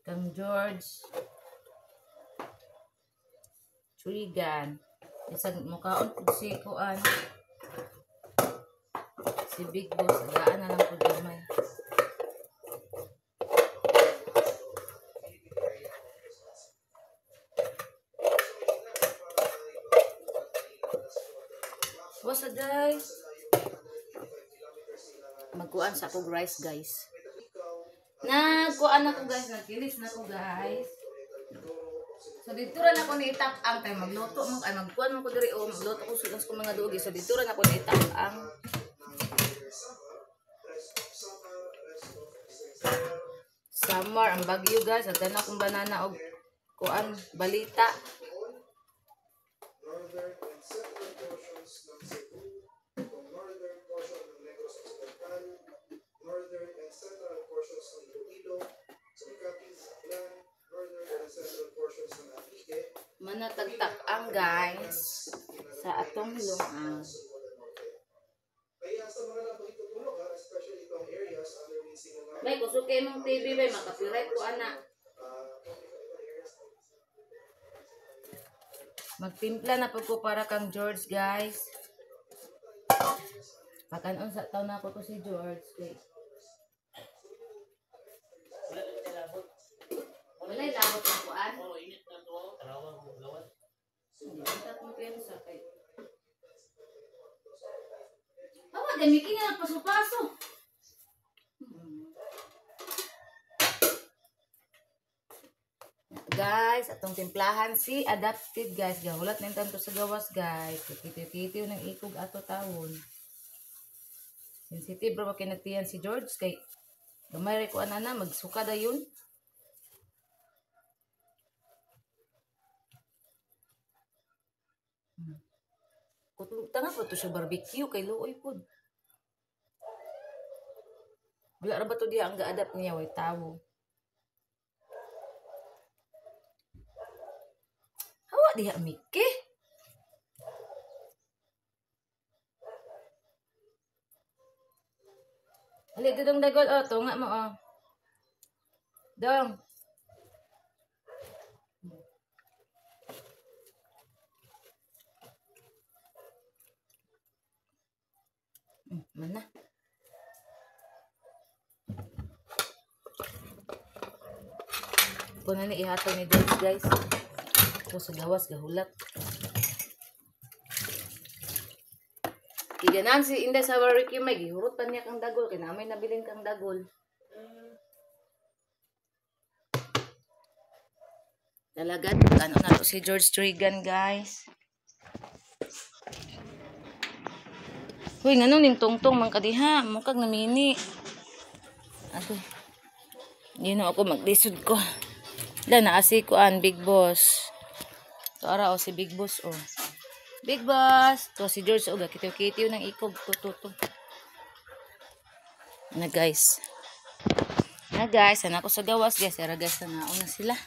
Kang George Trigan. Isang mukhaon pud si kuan. Si Big Boss agaan na lang pud gamay. What's up guys? Magkuan sa akong rice guys. Nagkuan ako guys, nagkilis na ko guys. So dito ra na ko ni itak-ang kay magluto mo ay magkuan mo ko diri o magluto ko sulas ko mga dugi. So dito ra na ko ni itak-ang. Summer ang bagyo guys, at na akong banana og kuan balita. Manatagtak-ang guys sa atong hilong-ang. May kusog kay mong TV bay makapiright ko ana. Magtimpla na pud ko para kang George guys. Pakanon sa taon na ako to si George kay. Walay labot ang kuan. Oo, init na to. Tarawang mo gawas. Hindi ta kumpiyansa kay. Awa gamitin nga paso-paso. Guys, atong timplahan si adapted guys. Gahulat na yung tanto sa gawas guys. Kikitiw-kitiw ng ikog ato tawon. Sensitive bro kinatiyan si George kay gamay ra ko ana magsuka dayon. Tanga po to siya barbecue kay luoy pod. Wala ra ba to diha ang ga-adapt niya way tawo. Hawa diha Miki. Ali didong dagol oh, tunga mo oh. Dong. Mana? Kung ano ihatag ni George guys. Ako sa gawas gahulat. Kiganan si Inday sa barbecue may gihurot pa niya kang dagol kay namay nabilin kang dagol. Talaga ano na to si George Trigan guys. Uy, ngano ning tungtong man kadiha, mukag namini. Agoy. Di na ako maglisod ko. Dala na asi kuan Big Boss. To ara o si Big Boss o. Big Boss, to si George o gakitiw-kitiw ng ikog to to to. Na guys. Na guys, ana ko sa gawas guys, ara guys na nauna sila.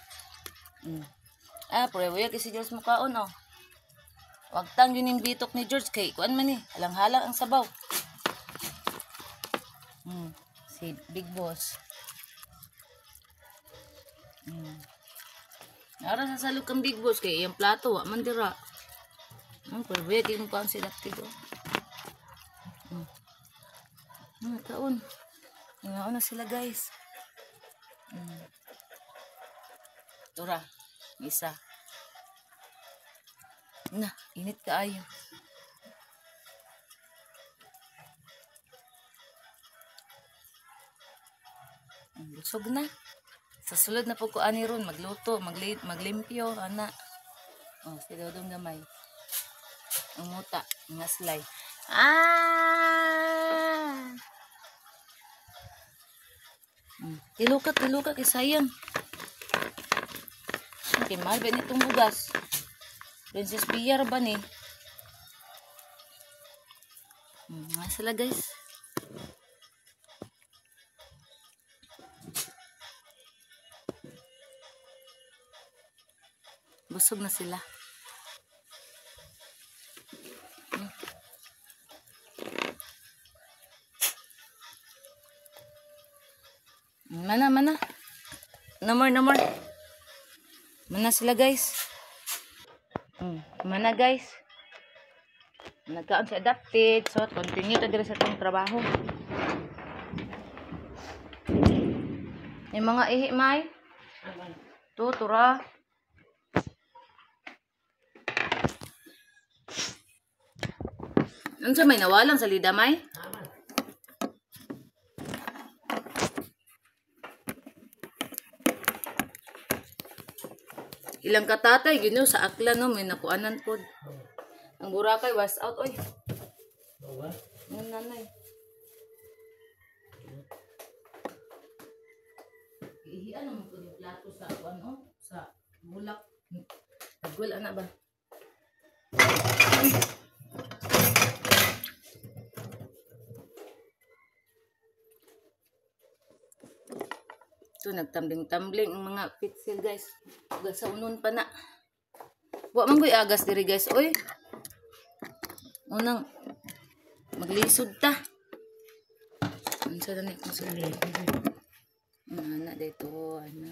Ah, prueba kay si George mukaon oh. Wagtang yun yung bitok ni George kay kuan man ni, halang-halang ang sabaw. Si Big Boss. Ara sa salog kang Big Boss kay iyang plato wa man dira. Pero buya kay mo kaon si adapted oh. Kaon. Ngaon na sila guys. Tura, isa. Na, init kaayo. Busog na. Sa sulod na po ko ani ron magluto, maglimpyo ana. Oh, si Dodong gamay. Ang muta, nga slay. Ah! Tiluka, tiluka kay sayang. Okay, mahal ba nitong bugas? Princess Piar ba ni? Nga sila guys. Busog na sila. Mana, mana. No more, no more. Mana sila guys. Mana guys. Nagkaon si adapted. So, continue ta diri sa itong trabaho. Yung mga ihi, may. To, tura. Ano sa may nawalang sa lida, may? Ilang katatay, gino sa akla no, may nakuanan pod. Ang Boracay was out, oy. Ang nanay. Ihian naman ko yung plato sa ano, sa bulak. Nagwal ana ba? Ito, nagtambling-tambling ang mga pitsil guys. Sa unon pa na. Wa man ko'y agas diri guys. Oy. Unang maglisod ta. Unsa na ni kung sa ana dito, ana.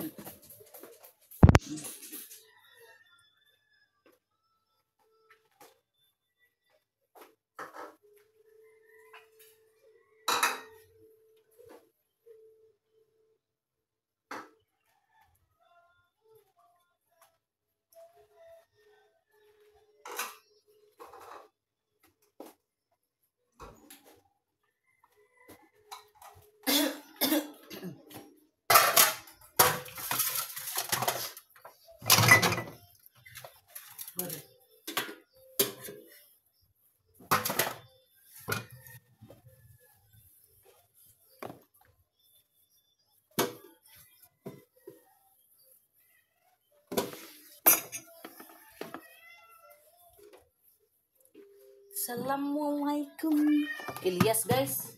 Assalamualaikum. Ilyas guys.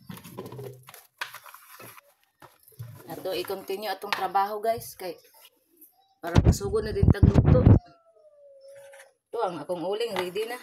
Ato i-continue atong trabaho guys kay para masugod na din tagluto. Ito ang akong uling ready na.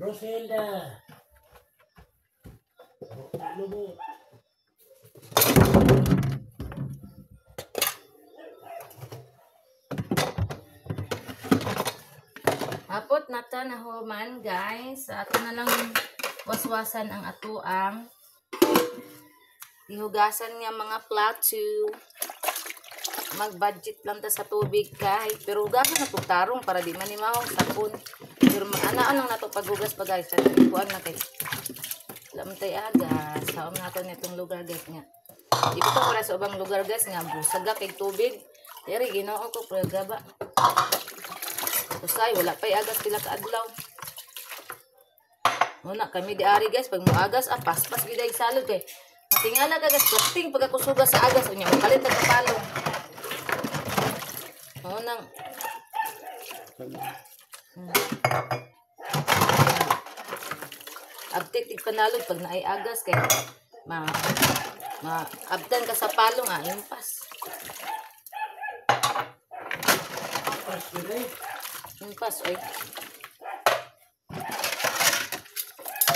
Roselda. Lubot. Hapot na ta na human guys. Ato na lang waswasan ang ato ang gihugasan nga mga plato. Mag-budget lang ta sa tubig kay pero hugasan na tong tarong para di man ni maong sapon. Pero ana lang nato paghugas pa guys. Kuan na kay wala man tay agas. Saom nato nitong lugar guys nga. Di ba para sa ubang lugar guys nga busaga kay tubig. Diri Ginoo ko pagaba. Usay wala pay agas pila ka adlaw. Muna kami di ari guys pag muagas paspas gid ay salod kay matingala ka guys plasting pagkakusuga sa agas unya makalit ta kapalong. Mao nang abtik tig panalod pag naay agas kay ma abtan ka sa palong impas. Impas oy.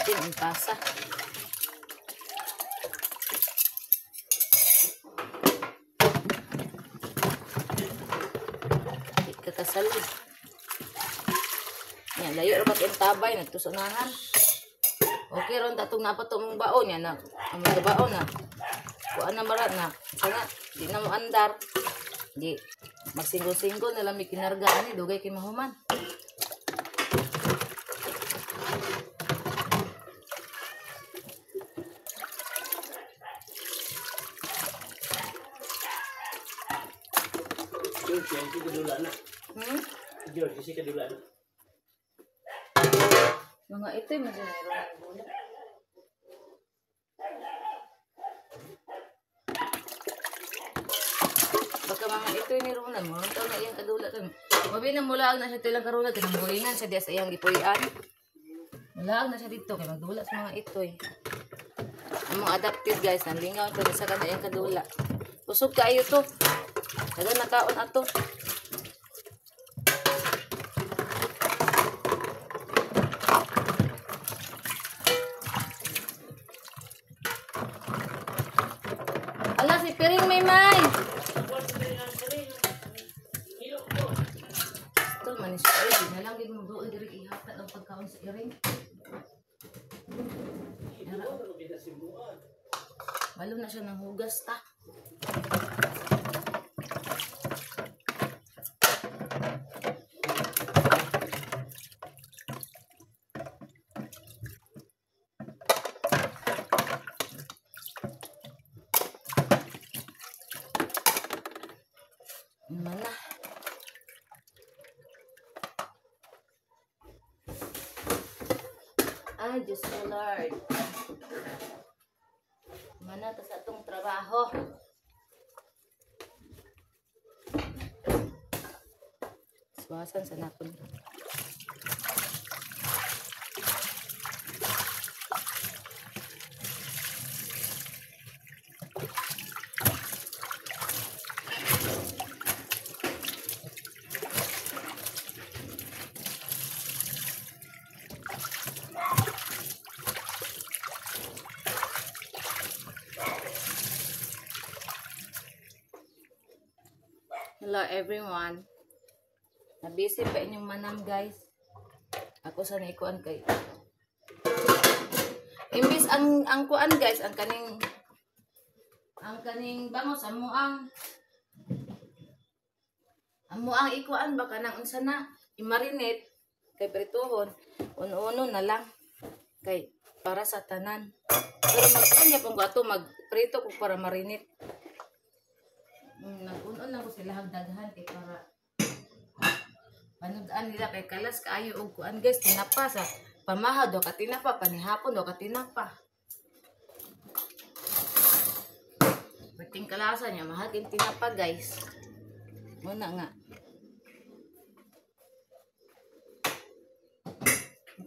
Tin impasa. Di ka kasalod. Nya layo ra ba tabay nagtusunahan. Okay ron tatong napato mong baon nya na ang mga baon na. Kuan na mara na. Sana di na mo andar. Di magsinggol-singgol na lang may kinarga ani dugay kay mahuman. George, isi kadula na. George, isi kadula na. Mga ito yung medyo mayroon ng gula. Baka mga ito yung nirunan mo. Ang taon na iyang kadula. Mabi na mulaag na siya ito ilang karuna. Tinang buringan siya diya sa iyang gipuy-an. Mulaag na siya dito. Kaya magdula sa mga ito eh. Ang mga adapted guys. Nanlingaw ito sa kada iyang kadula. Kusog kayo to. Dagan nakaon ato. Ala si Piring may may. Tol man siya ay di na lang gid mo dool diri ihata ang pagkaon sa iring. Balo na siya ng hugas ta. Mana. Ay, Diyos ko, Lord. Mana ta sa atong trabaho. Suwasan sa nakon. Hello everyone. Nabisi pa inyong manam guys. Ako sa naikuan kay. Imbis ang kuan guys, ang kaning bangos amo ang ikuan baka nang unsa na i-marinate kay prituhon, uno-uno na lang kay para sa tanan. Pero magkuan gyapon ko ato magprito ko para marinate. Nag-unon lang ko sila hagdaghan kay para panudaan nila kay kalas kaayo og kuan guys tinapa sa pamahaw do ka tinapa panihapon do ka tinapa. Perting kalasan niya mahal king tinapa guys. Muna nga.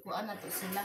Kuan na to sila.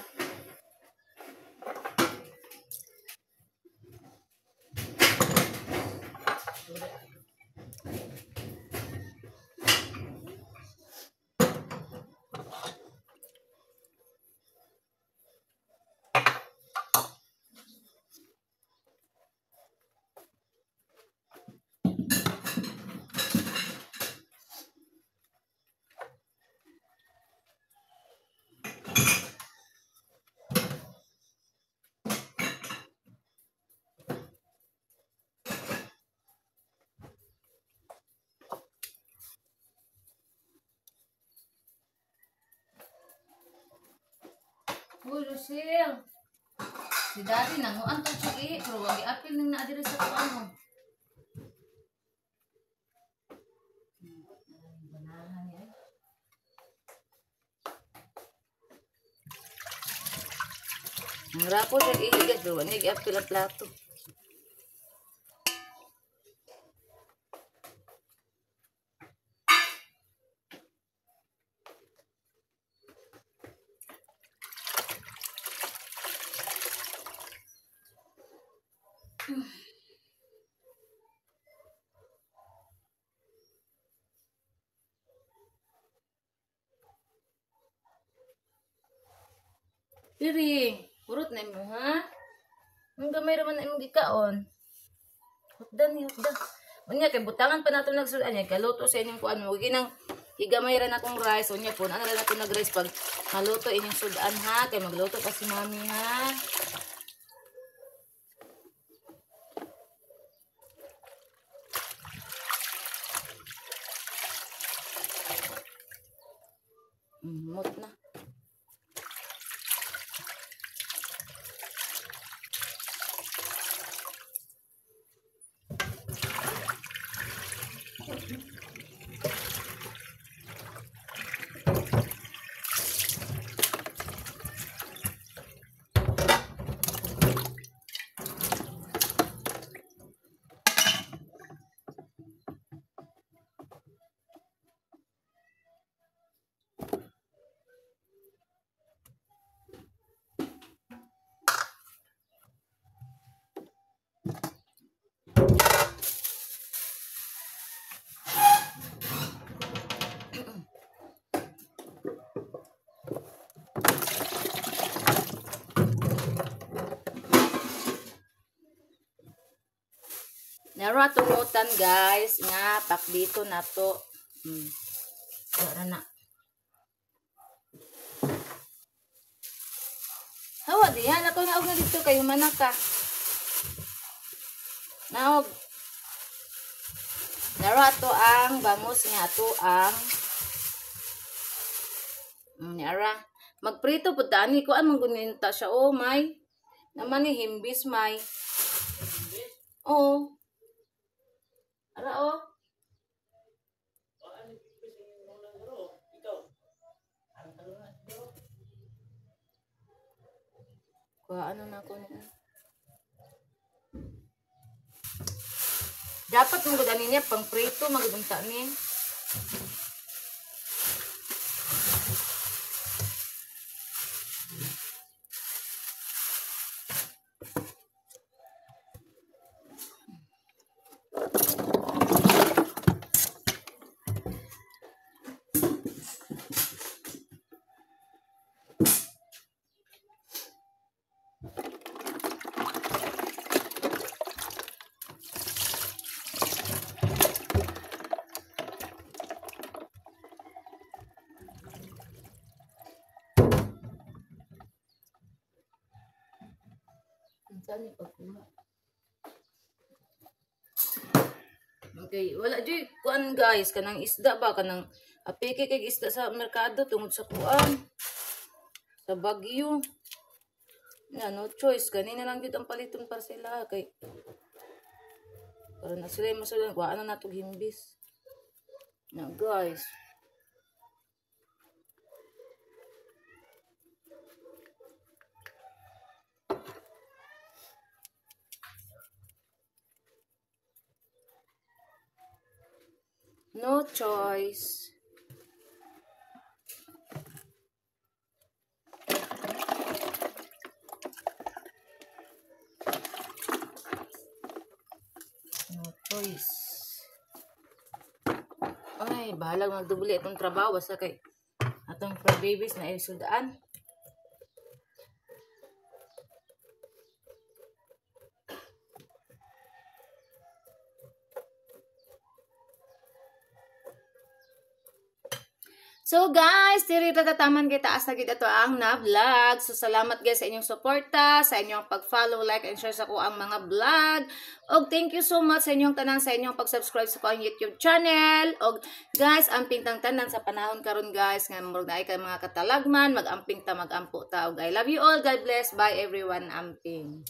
Rochelle. Si Daddy nanguan to siya eh, pero wag iapil ning naa diri sa kuan mo. Ang rapo siya ihigat, pero wag niya giapil ang plato. Diri, purot na imo ha. Ang gamay ra man na imong gikaon. Hutdan ni hutdan. Unya kay butangan pa nato nagsudan niya kaluto sa inyong kuan mo ginang higamay ra na akong rice unya po ana ra na ko nag rice pag maluto inyong sudan ha kay magluto pa si mami ha. Mut na. Naro tungutan guys nga pak dito na to. Wala na. Hawa diha na ko naog na dito kay humana ka. Naog. Naro ato ang bangus nga ato ang niara. Magprito pud ani ko an mangguninta siya oh may. Naman ni himbis may. Oh. Ara oh. Kuha ano na ako niya. Dapat mong gudani niya pang prito magudunta ni. Okay, wala jud kuan guys kanang isda ba kanang apike kay isda sa merkado tungod sa kuan sa bagyo. Na no choice kanina lang jud ang paliton para sa ila kay para na sila masulan kuan na natog himbis. Na guys. No choice. No choice. Ay, bahalag magdubli itong trabaho. Basta kay atong for babies na isudaan. So guys, diri tataman kay taas na gid ato ang na vlog. So salamat guys sa inyong suporta, sa inyong pag-follow, like and share sa ko ang mga vlog. Og thank you so much sa inyong tanan, sa inyong pag-subscribe sa ko ang YouTube channel. Og guys, amping tang tanan sa panahon karon, guys, nga murag naay kay mga katalagman, mag-amping ta, mag-ampo ta. Og I love you all. God bless. Bye everyone. Amping.